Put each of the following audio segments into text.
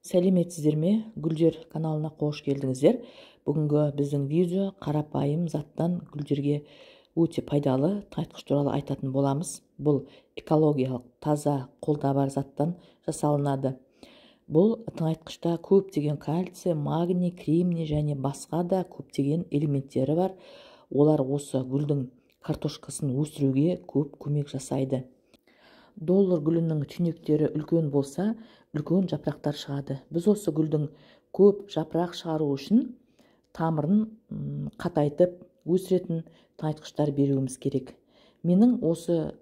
Сәлеметсіздер ме? Гүлдер каналына қош келдіңіздер. Бүгінгі біздің видео қарапайым заттан гүлдерге өте пайдалы тыңайтқыш туралы айтатын боламыз. Бұл экологиялық таза, қолда бар заттан жасалынады. Бұл тыңайтқышта көптеген кальций, магний, кремний және басқа да көптеген элементтері бар. Олар осы гүлдің картошкасын өсіруге көп көмек жасайды. Доллар гүлінің түйнектері үлкен болса, үлкен жапырақтар шығады. Біз осы гүлдің көп жапырақ шығару үшін тамырын қатайтып өсіретін тыңайтқыштар беруіміз керек. Менің осы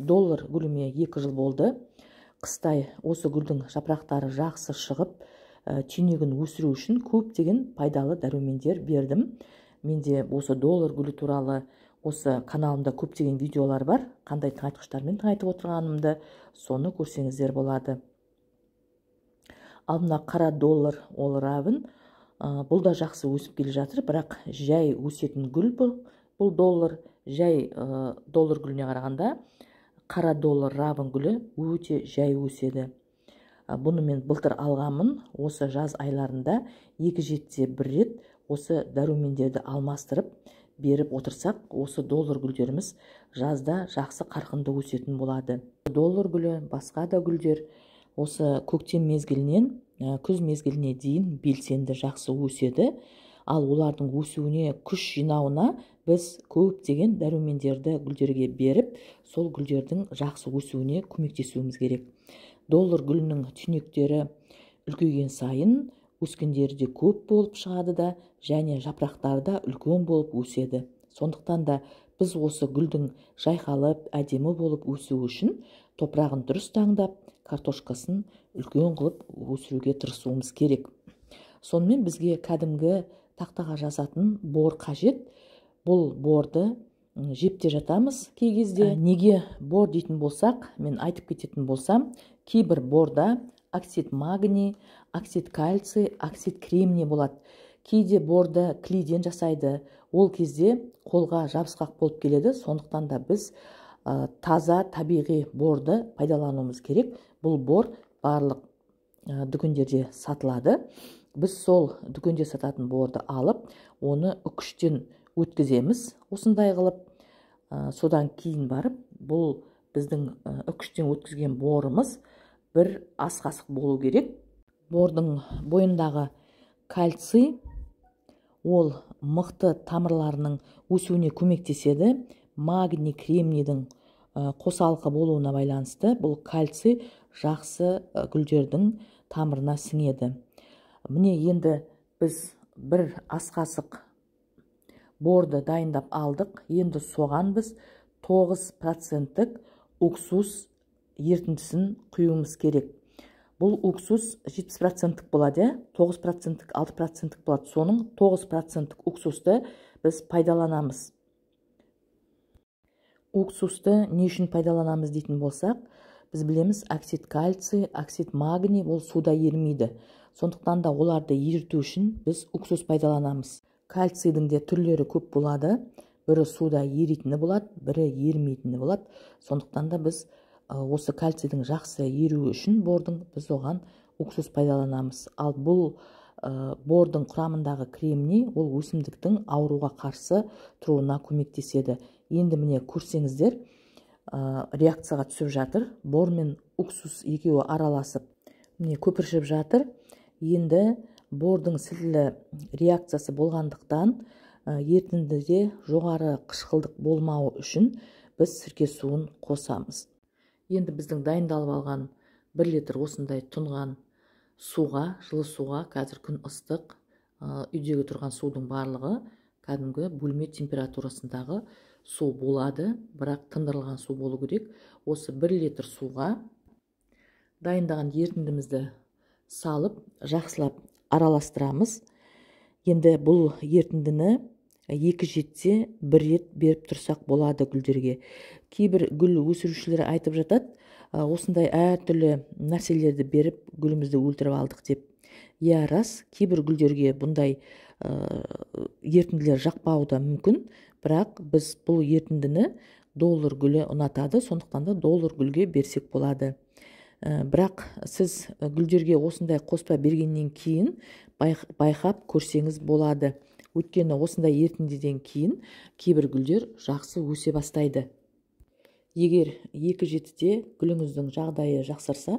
доллар гүліме 2 жыл болды. Қыстай осы гүлдің жапырақтары жақсы шығып, түйнегін өсіру үшін көптеген пайдалы дәрумендер бердім. Менде осы доллар гүлі туралы осы каналымда көптеген видеолар бар. Қандай тыңайтқыштармен тыңайтып отырғанымды соны көрсеңіздер болады. Ал мына қара доллар, ол равын, бұл да жақсы өсіп келе жатыр, бірақ жай өсетін гүл бұл доллар. Жай доллар гүліне қарағанда қара доллар равын гүлі өте жай өседі. Бұны мен былтыр алғанмын. Осы жаз айларында 2 жетсе 1 рет осы дәрумендерді алмастырып беріп отырсақ, осы доллар гүлдеріміз жазда жақсы қарқынды өсетін болады. Доллар гүлі, басқа да гүлдер осы көктем мезгілінен күз мезгіліне дейін белсенді жақсы өседі. Ал олардың өсуіне, күш жинауына біз көптеген дәрумендерді гүлдерге беріп, сол гүлдердің жақсы өсуіне көмектесуіміз керек. Доллар гүлінің түйнектері үлкейген сайын өскіндері де көп болып шығады да, және жапырақтары да үлкен болып өседі. Сондықтан да біз осы гүлдің жайқалып, әдемі болып өсуі үшін топырағын дұрыс таңдап, картошкасын үлкен қылып өсіруге тырысуымыз керек. Сонымен бізге кәдімгі тақтаға жазатын бор қажет. Бұл борды жеп те жатамыз кей кезде. Неге бор дейтін болсақ, мен айтып кететін болсам, кейбір борда оксид магний, оксид кальций, оксид кремний болады. Кейде борды клейден жасайды. Ол кезде қолға жабысқақ болып келеді. Сондықтан да біз таза табиғи борды пайдалануымыз керек. Бұл бор барлық дүкендерде сатылады. Біз сол дүкенде сататын борды алып, оны үкіштен өткіземіз осындай қылып. Содан кейін барып, бұл біздің үкіштен өткізген борымыз бір ас қасық болу керек. Бордың бойындағы кальций ол мықты тамырларының өсуіне көмектеседі. Магний, кремнийдің қосалқы болуына байланысты бұл кальций жақсы гүлдердің тамырына сіңеді. Міне енді біз бір ас қасық борды дайындап алдық. Енді соған біз 9% уксус ерітіндісін құюымыз керек. Бұл уксус 70% болады, 9%, 6% болады. Соның 9% уксусты біз пайдаланамыз. Уксусты не үшін пайдаланамыз дейтін болсақ, біз білеміз, оксид кальций, оксид магний ол суда ерімейді. Сондықтан да оларды еріту үшін біз уксус пайдаланамыз. Кальцийдің де түрлері көп болады. Бірі суда еритіні болады, бірі ерімейтіні болады. Сондықтан да біз осы кальцийдің жақсы еруі үшін бордың біз оған уксус пайдаланамыз. Ал бұл бордың құрамындағы кремний ол өсімдіктің ауруға қарсы тұруына көмектеседі. Енді міне көрсеңіздер, реакцияға түсіп жатыр. Бор мен уксус екеуі араласып, міне көпіршіп жатыр. Енді бордың сілтілі реакциясы болғандықтан, ерітіндіде жоғары қышқылдық болмауы үшін біз сірке суын қосамыз. Енді біздің дайындалып алған 1 литр осындай тұнған суға, жылы суға, қазір күн ыстық, үйдегі тұрған судың барлығы кәдімгі бөлме температурасындағы су болады, бірақ тындырылған су болу керек. Осы 1 литр суға дайындаған ерітіндімізді салып, жақсылап араластырамыз. Енді бұл ерітіндіні 2 жетсе 1 рет беріп тұрсақ болады гүлдерге. Кейбір гүл өсірушілер айтып жатады, осындай әртүрлі нәрселерді беріп гүлімізді өлтіріп алдық деп. Иә, рас, кейбір гүлдерге бұндай ерітінділер жақпауы да мүмкін, бірақ біз бұл ерітіндіні доллар гүлі ұнатады, сондықтан да доллар гүлге берсек болады. Бірақ сіз гүлдерге осындай қоспа бергеннен кейін байқап көрсеңіз болады. Өйткені осындай ерітіндіден кейін кейбір гүлдер жақсы өсе бастайды. Егер 2-7-де гүліңіздің жағдайы жақсарса,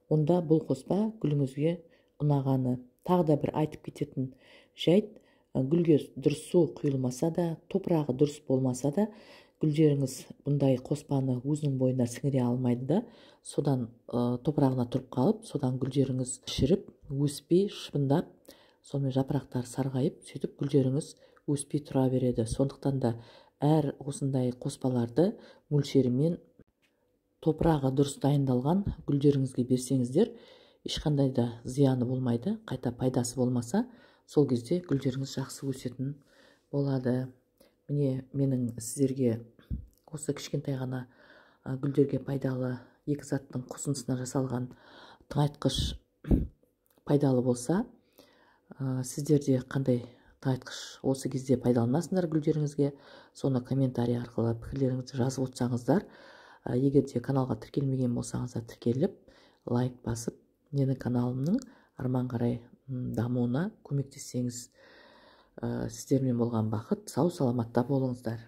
онда бұл қоспа гүліңізге ұнағаны. Тағы да бір айтып кететін жайт, гүлге дұрыс су құйылмаса да, топырағы дұрыс болмаса да, гүлдеріңіз бұндай қоспаны өзінің бойына сіңіре алмайды да, содан топырағына тұрып қалып, содан гүлдеріңіз шіріп, өспей, шыбындап, сонымен жапырақтары сарғайып, сөйтіп гүлдеріңіз өспей тұра береді. Сондықтан да әр осындай қоспаларды мөлшерімен топырағы дұрыс дайындалған гүлдеріңізге берсеңіздер, ешқандай да зияны болмайды, қайта пайдасы болмаса, сол кезде гүлдеріңіз жақсы өсетін болады. Міне, менің сіздерге осы кішкентай ғана гүлдерге пайдалы екі заттың қосындысынан жасалған тыңайтқыш пайдалы болса, сіздер де қандай тыңайтқыш осы кезде пайдаланасыңдар гүлдеріңізге, соны комментарий арқылы пікірлеріңізді жазып отырсаңыздар, егер де каналға тіркелмеген болсаңыздар, тіркеліп, лайк басып, менің каналымның арман қарай дамуына көмектессеңіз, сіздермен болған бақыт, сау саламатта болыңыздар.